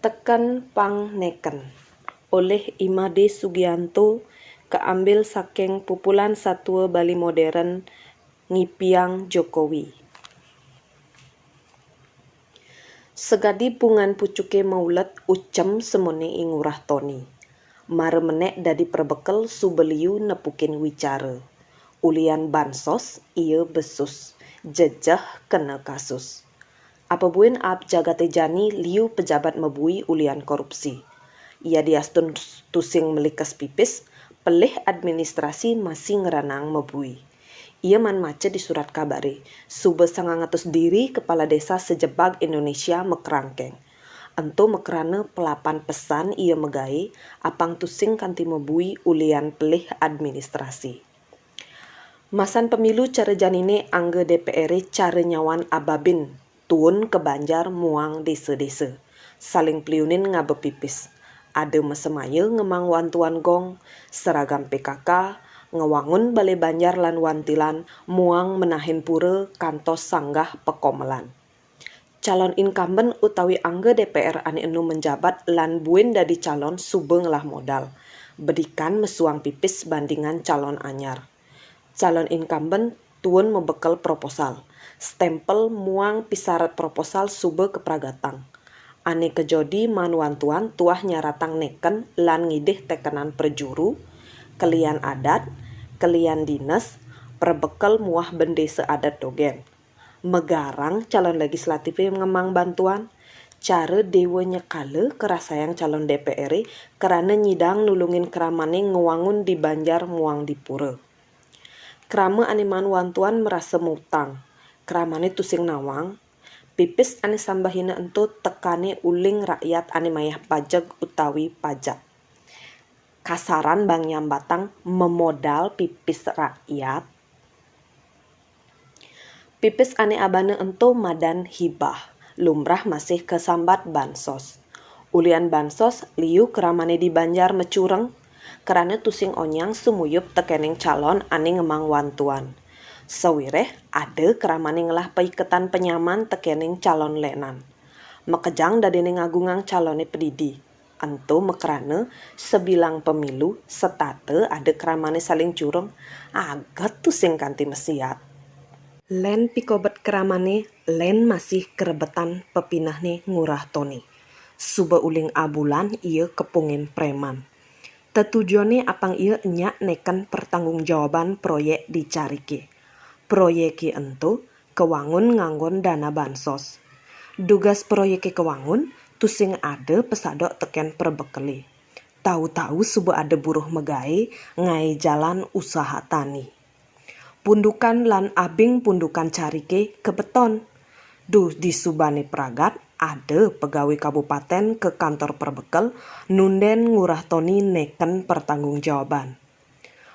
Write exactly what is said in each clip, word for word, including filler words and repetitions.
Teken pang neken. Oleh Imade Sugianto, keambil saking Pupulan Satua Bali Modern, ngipiang Jokowi. Segadi bungan pucuke maulet ucem semone I Ngurah Toni. Mara menek dadi prebekel suba liu nepukin wicara. Ulian bansos, ia besus. Jejeh kena kasus. Apa buin aab jagate jani liu pejabat mebui ulian korupsi. Ia diastun tusing melikes pipis, pelih administrasi masih ngeranang mebui. Ia man maca di surat kabare, suba sangang atus diri kepala desa sejebag Indonesia makrangkeng. Ento makrana pelapan pesan ia megai, apang tusing kanti mebui ulian pelih administrasi. Masan pemilu cara janine angga D P R cara nyawan ababin tuun ka banjar muang desa-desa. Saling pliunin ngaba pipis. Ada masemaya ngemang wantuan gong, seragam P K K, ngewangun balai banjar lan wantilan, muang menahin pura kantos sanggah pakomelan. Calon incumbent utawi angga D P R ane enu menjabat lan buin dadi calon suba ngelah modal. Bedikan mesuang pipis bandingan calon anyar. Calon incumbent tuun mebekel proposal, stempel muang pisarat proposal suba kepragatang. Ane kejodi man wantuan tuah nyaratang neken lan ngidih tekenan prajuru, kelian adat, kelian dinas, prebekel muah bendesa adat dogen. Megarang calon legislative ngemang bantuan. Cara dewa nyekala kerasayang calon D P R krana nyidang nulungin kramane ngewangun di banjar muang di pura. Krama ane man wantuan merasa mutang. Kramane tusing nawang. Pipis ane sambahina ento tekane uling rakyat ane mayah pajeg utawi pajak. Kasaran bang nyambatang memodal pipis rakyat. Pipis ane abana ento madan hibah, lumrah masih kasambat bansos. Ulian bansos, liu kramane di banjar macureng, krana tusing onyang sumuyup tekening calon ane ngemang wantuan. Sawireh ada kramane ngelah paiketan penyaman tekening calon lenan. Makejang dadine ngagungang calone padidi. Ento makrana sabilang pemilu setata ada kramane saling curung, aget tusing kanti masiat. Len pikobet kramane, len masih kerebetan pepinehne Ngurah Toni. Suba uling abulan ia kepungin preman. Tetujone apang ia nyak neken pertanggungjawaban proyek dicarike. Proyeke ento kawangun nganggon dana bansos. Dugas proyeke kawangun, tusing ada pesadok teken prebekele. Tau-tau suba ada buruh megai ngae jalan usaha tani. Pundukan lan abing pundukan carike kabeton. Duh, disubane pragat, ada pegawe kabupaten ka kantor prebekel nunden Ngurah Toni neken pertanggungjawaban.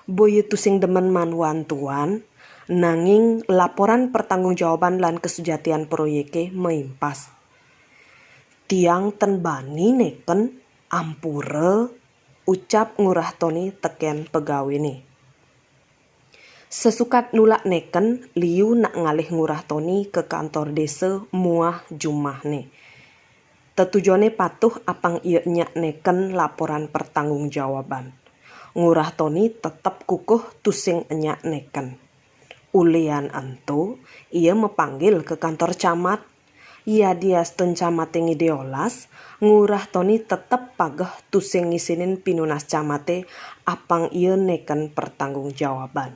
Boya tusing demen man wantuan, nanging laporan pertanggungjawaban lan kesujatian proyeke maimpas. "Tiang ten bani neken, ampura," ucap Ngurah Toni teken pegawene. Sesukat nulak neken, liu nak ngalih Ngurah Toni ka kantor desa muah jumahne. Tetujone patuh apang ia nyak neken laporan pertanggungjawaban. Ngurah Toni tetep kukuh tusing nyak neken. Ulian ento, ia mapanggil ka kantor camat. Yadiastun camate ngidih olas, Ngurah Toni tetep pageh tusing ngisinin pinunas camate apang ia neken pertanggungjawaban.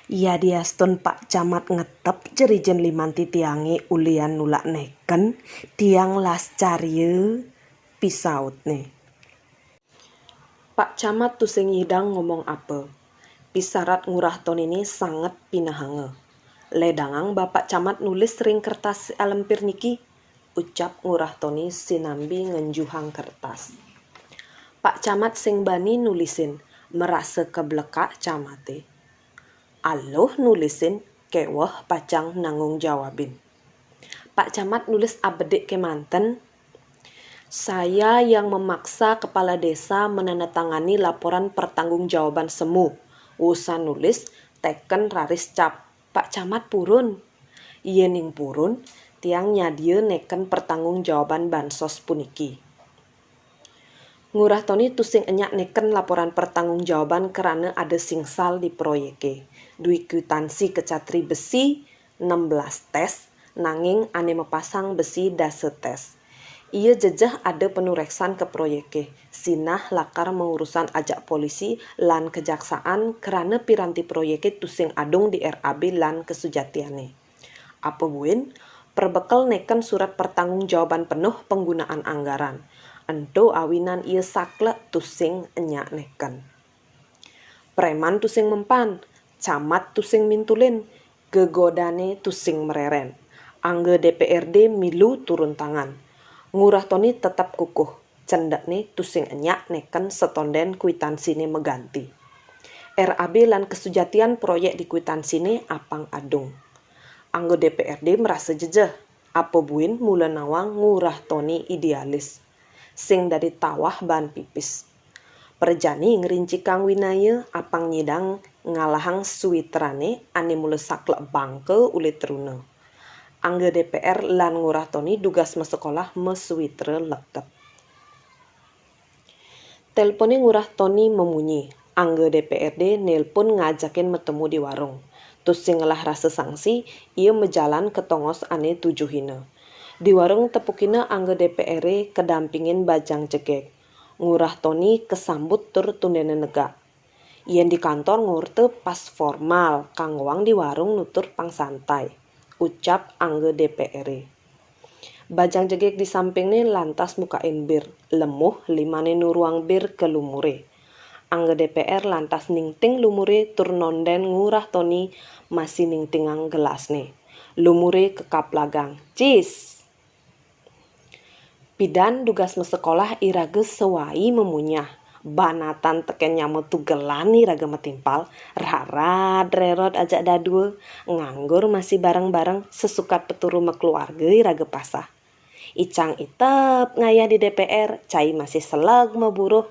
"Yadiastun Pak Camat ngetep jerijen liman titiange ulian nulak neken, tiang las carya," pisautne. Pak Camat tusing nyidang ngomong apa. Pisarat Ngurah Tonine sanget pinehanga. "Ledangang Bapak Camat nulis ring kertas alempir niki," ucap Ngurah Toni sinambi ngenjuhang kertas. Pak Camat sing bani nulisin, marasa kablekak camate. "Aluh nulisin, keweh pacang nanggung jawabin." Pak Camat nulis abedik kemanten, "Saya yang memaksa kepala desa menandatangani laporan pertanggungjawaban semu." Usan nulis, teken raris cap. Pak Camat purun. Yening purun, tiang nyadia neken pertanggungjawaban bansos puniki. Ngurah Toni tusing enyak neken laporan pertanggungjawaban kerana ada singsal di proyeke. Dui kwitansi kecatri besi, enam belas tes, nanging ane mapasang besi dasa tes. Ia jejeh ada penureksan ke proyeke, sinah lakar maurusan ajak polisi lan kejaksaan kerana piranti proyeke tusing adung di R A B lan kesujatiane. Apa buin, perbekel neken surat pertanggungjawaban penuh penggunaan anggaran. Ento awinan ia saklek tusing enyak neken. Preman tusing mempan, camat tusing mintulin, gegodane tusing mereren. Angga D P R D milu turun tangan. Ngurah Toni tetap kukuh, cendekne tusing enyak neken setonden kwitansine maganti. R A B lan kesujatian proyek di kwitansine apang adung. Angga D P R D merasa jejeh, apa buin mula nawang Ngurah Toni idealis. Sing dadi tawah baan pipis. Prajani ngrincikang winaya apang nyidang ngalahang suitrane ane mula saklek bangka uli truna. Angga D P R lan Ngurah Toni dugas masekolah maswitra leket. Telpone Ngurah Toni mamunyi. Angga D P R D nelpon ngajakin matemu di warung. Tusing ngelah rasa sangsi, ia majalan ke tongos ane tujuhina. Di warung tepukina angga D P R D kadampingin Bajang Jegeg. Ngurah Toni kasambut tur tundena negak. Yen di kantor ngorta pas formal, kanggoang di warung nutur pang santai, ucap angga D P R D. Bajang Jegeg di sampingne lantas mukain bir, lemuh limane nuruang bir ke lumure. Angga D P R lantas ningting lumure tur nonden Ngurah Toni masih ningtingang gelasne. Lumure kekaplagang. Cis! Pidan dugas masekolah iraga sawai mamunyah. Banatan teken nyama tugelan iraga matimpal, rarat rerot ajak dadua, nganggur masih bareng-bareng, sesukat peturu makeluarga iraga pasah. Icang itep ngayah di D P R, cai masih seleg maburuh,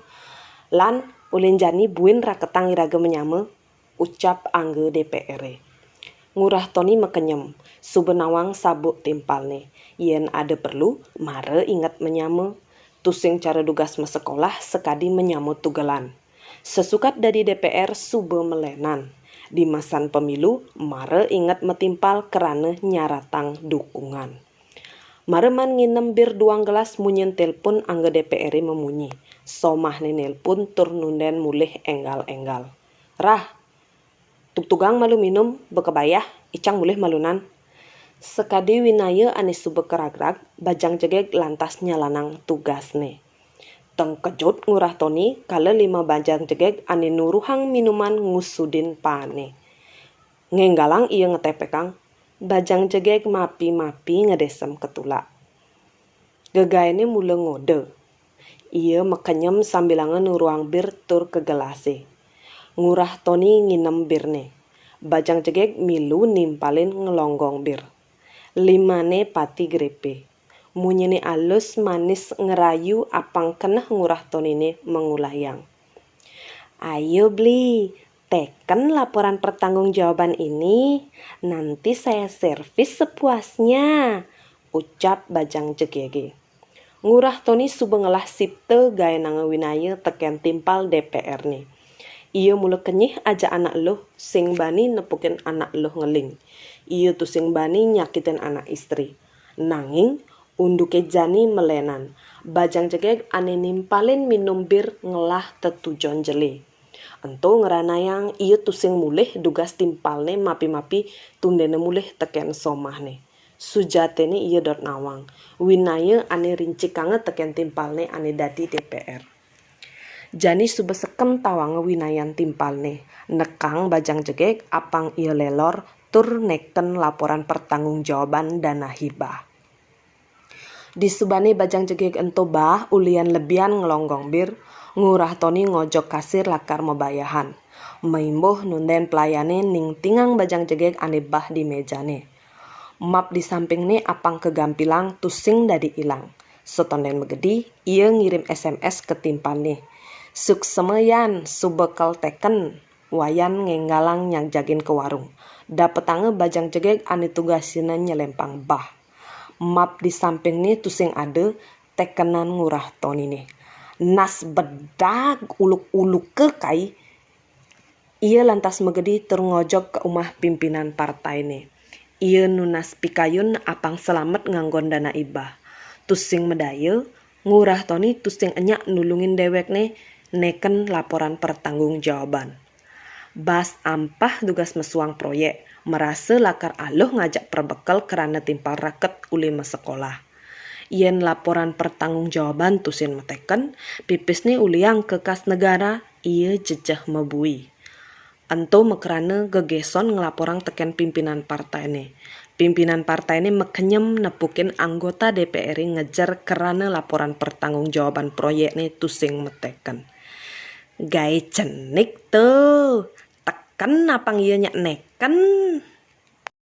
lan ulin jani buin raketang iraga manyama, ucap angga D P R D. Ngurah Toni makenyem, suba nawang sabuk timpalne. Yen ada perlu, mara inget manyama. Tusing cara dugas masekolah sakadi manyama tugelan. Sesukat dadi D P R suba melenan. Di masan pemilu, mara inget matimpal kerana nyaratang dukungan. Mara man nginem bir duang gelas munyin telpon angga D P R D mamunyi. Somahne nelpon tur nunden mulih enggal-enggal. Rah, tugtugang malu minum, baka bayah, icang mulih malunan. Sakadi winaya ane suba karagrag, Bajang Jegeg lantas nyalanang tugasne. Tengkejut Ngurah Toni kala lima Bajang Jegeg ane nuruhang minuman ngusudin paane. Ngenggalang ia ngetepekang, Bajang Jegeg mapi-mapi ngedesem ketulak. Gegaene mula ngoda. Ia makenyem sambilanga nuruang bir tur ke gelase. Ngurah Toni nginem birne. Bajang Jegeg milu nimpalin ngelonggong bir. Limane pati grepe. Munyine alus manis ngerayu apang keneh Ngurah Tonine mangulayang. Ayo, Bli, teken laporan pertanggungjawaban ini, nanti saya servis sepuasnya, ucap Bajang Jegege. Ngurah Toni suba ngelah sipta gaenanga winaya teken timpal D P R ne. Ia mula kenyih ajak anak eluh, sing bani nepukin anak eluh ngeling. Ia tusing bani nyakitin anak istri. Nanging, unduke jani melenan. Bajang Jegeg ane nimpalin minum bir ngelah tetujon jele. Ento ngranayang ia tusing mulih dugas timpalne mapi-mapi tundena mulih teken somahne. Sujatine ia dot nawang. Winaya ane rincikanga teken timpalne ane dadi D P R. Jani suba sekem tawanga winayan timpalne, nekang Bajang Jegeg apang ia lelor tur neken laporan pertanggungjawaban dana hibah. Disubane Bajang Jegeg ento bah ulian lebian ngelonggong bir, Ngurah Toni ngojog kasir lakar mabayahan. Maimbuh nunden pelayane ningtingang Bajang Jegeg ane bah di mejane. Map di sampingne apang kagampilang tusing dadi ilang. Setonden magedi, ia ngirim S M S ka timpalne. Suksma Yan, suba kal teken, Wayan ngenggalang nyagjagin ka warung. Dapetanga Bajang Jegeg ane tugasina nyelempang bah. Map di sampingné tusing ada tekenan Ngurah Toniné. Nas bedag uluk-uluké kai, ia lantas magedi tur ngojog ka umah pimpinan partainé. Ia nunas pikayun apang selamet nganggon dana hibah. Tusing madaya, Ngurah Toni tusing enyak nulungin déwékné neken laporan pertanggungjawaban. Bas ampah dugas mesuang proyék, marasa lakar aluh ngajak perbekel krana timpal raket uli masekolah. Yén laporan pertanggungjawaban tusing mateken, pipisné uliang ka kas negara, ia jejeh mabui. Ento makrana gegéson nglaporang tekén pimpinan partainé. Pimpinan partainé makenyem nepukin anggota D P R I ngejer krana laporan pertanggungjawaban proyékné tusing mateken. Gaé cenik to, teken apang ia nyak neken.